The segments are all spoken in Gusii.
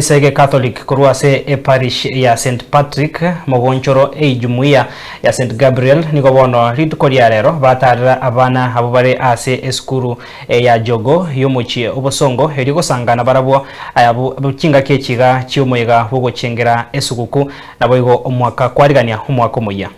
Ekanisa y'Egekatholiki korwa ase eparish ya St Patrick mogonchoro eijumuiya ya St Gabriel nigo bono rituko ria rero batarera abana abwo bare ase esukuru ya Jogoo y'omochie obosongo erio gosangana barabwo chingaki echiga chi'omoyega bw'ogochengera esuguku naboigo omwaka kwarigania omwaka omoyia.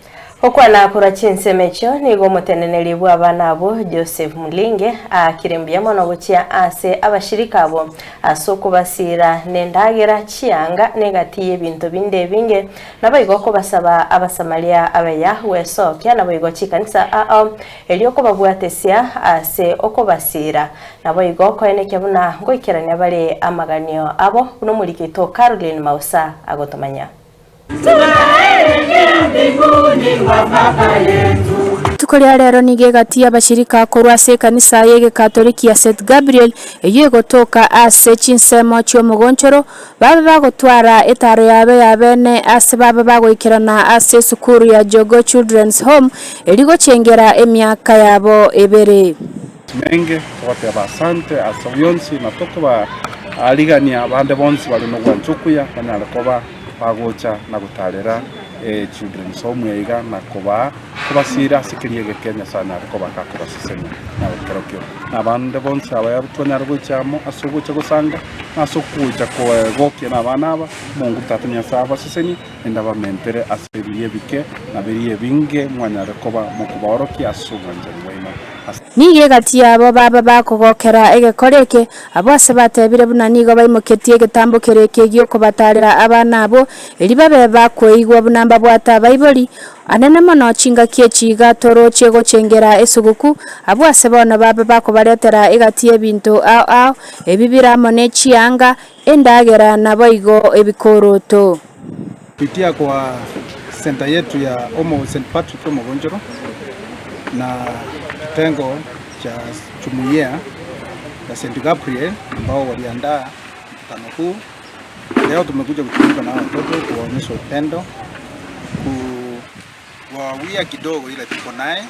Gokwana korwa chinsemo echio nigo omoteneneri bw'abana abwo Joseph Mulinge aakire mbuya mono gochia ase abashirika abwo ase okobasiira nendagera, chianga, na egati y'ebinto binde ebinge, naboigo kobasaba Abasamaria abaya gwesokia naboigo chikanisa ao erio kobabwatesia ase okobasiira, naboigo koenekia buna ngoikerania bare amaganio abo buna omoriki oito Caroline Mausa agotomanya. Rituko ria rero nigo egati y'abashirika korwa ase ekanisa y'egekatoliki ya St Gabriel eyio egotoka ase chinsemo chi'omogonchoro, babe bagotwara etaro yabe ya bene ase babe bagoikerana ase esukuru ya Jogoo Children's Home erio gochengera emiaka yabo ebere. Menge, togoteba asante ase bionsi na tokobaarigania abande bonsi bare nogwancha okuya banyare koba bagocha na gotarera Children's Home iga na kobaa kobasiira ase keria egeke Nyasae anyare koba gakobasesenia na kerokio. Na abande bonsi abaya twanyare gocha amo ase ogocha gosanga na ase ogocha koegokia na abana aba, Mungu Tata Nyasae abasesenie naende abamentere ase biria ebike na biria ebinge mwanyare koba mokobaorokia ase obwanchani bwaino. Nigo egati yabo baba bakogokera egekora eke, abwo ase batebire buna nigo baimoketie egetambo kere eke gi'okobatarera abana abwo, erio babe bakoigwa buna mbabwate abaibori. Anene mono chingaki echi iga toroche gochengera esuguku, abwo ase bono babe bakobaretera egati y'ebinto ao ao, ebi bire amo ne chianga, endagera naboigo ebikoroto. Kupitia kwa center yetu ya Omo St Patrick Omogonchoro na kitengo cha jumuiya ya St Gabriel ambao waliandaa mkutano huu. Leo tumekuja kujumuika na watoto kuwaonyesha upendo, kuwawia kidogo ile tuko naye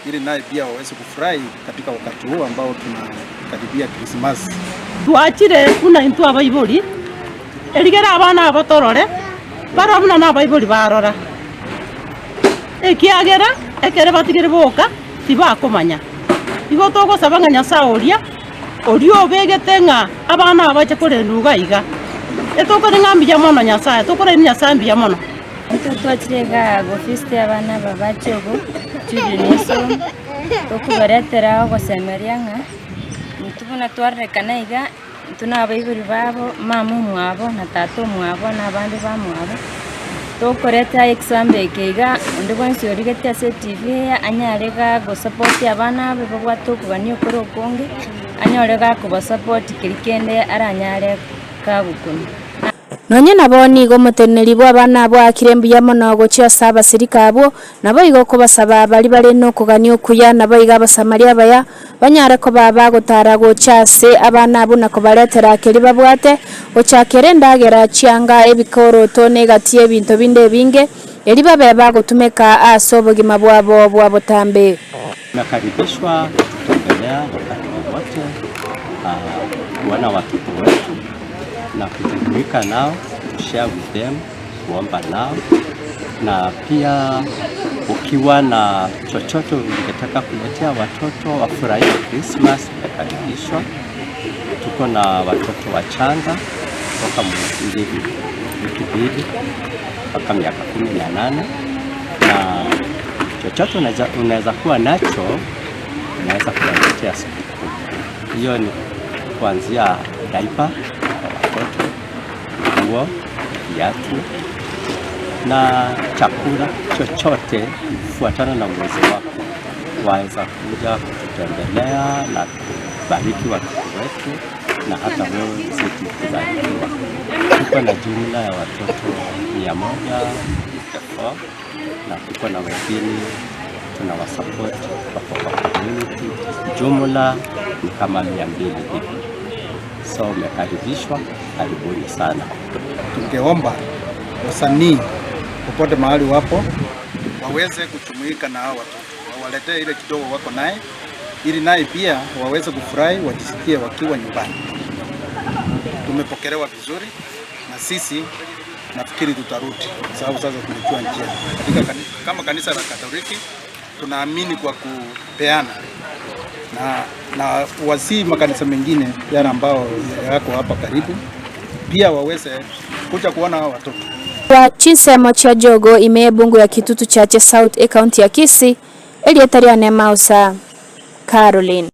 ili naye pia waweze kufurahi katika wakati huu ambao tunakaribia Krismasi. Twachire buna intwe abaibori, erigere abana aba torore, barore buna nabaibori barora, ekiagera ekere batigire boka tibakomanya. Igo togosaba ng'a Nyasae oria, oria obegete ng'a abana aba bache korendwa iga iga, etokore ng'a mbuya mono Nyasae, tokoraini Nyasae mbuya mono. Intwe twachire igaa gofisiti abana aba ba Chogo Children's Home, tokobaretera ogosemeria ng'a intwe buna twarorekana iga, intwe na abaibori babo, mama omwabo na tata omwabo na abande bamwabo, tokoreta example eke iga, onde bwensi origete ase etv eye anyare igaa gosupport abana abe babwate okogania okore okonge, anyore gakobasupport keria kende aranyare kagokuna. Nonya nabo nigo omoteneneri bw'abana abwo aakire mbuya mono gochia ase abasirika abwo, naboigo okobasaba baria bare nokogania okuya, naboigo Abasamaria abaya, banyare koba bagotara gocha ase abana abwo na kobaretera keria babwate, gochakera endagera, chianga, ebikoroto, na egati y'ebinto binde ebinge, erio babe bagotumeka ase obogima bwabo bwa botambe. Tumekaribishwa kututembelea wakati wowote, kuona watoto wetu na kujumuika nao, kushare with them, kuomba nao na pia ukiwa na chochote ungetaka kuletea watoto wafurahie Christmas, umekaribishwa. Tuko na watoto wachanga kutoka wiki mbili mpaka miaka 18 na chochote unaweza kuwa nacho unaweza kuwaletea sikukuu. Hiyo ni kuanzia diaper kwa watoto, nguo, viatu na chakula chochote kufuatana na uwezo wako. Waweza kuja kututembelea na kubariki watoto wetu na hata wewe uzidi kubarikiwa. Tuko na jumla ya watoto 154 na tuko na wengine tunawasupport wako kwa community, jumla ni kama 200 hivi. So umekaribishwa, karibuni sana. Tungeomba wasanii popote mahali wapo waweze kujumuika na hao watoto, wawaletee ile kidogo wako naye, ili naye pia waweze kufurahi, wajisikie wakiwa nyumbani. Tumepokelewa vizuri. Na sisi nafikiri tutarudi kwa sababu sasa tumejua njia. Katika kama kanisa la Katoliki tunaamini kwa kupeana na, na wasii makanisa mengine yale ambao yako hapa karibu pia waweze kuja kuona hao watoto. Kwa chinsemo chia Jogo ime ebungo ya Kitutu Chache South ekaunti ya Kisii, erieta riane Mausa Caroline.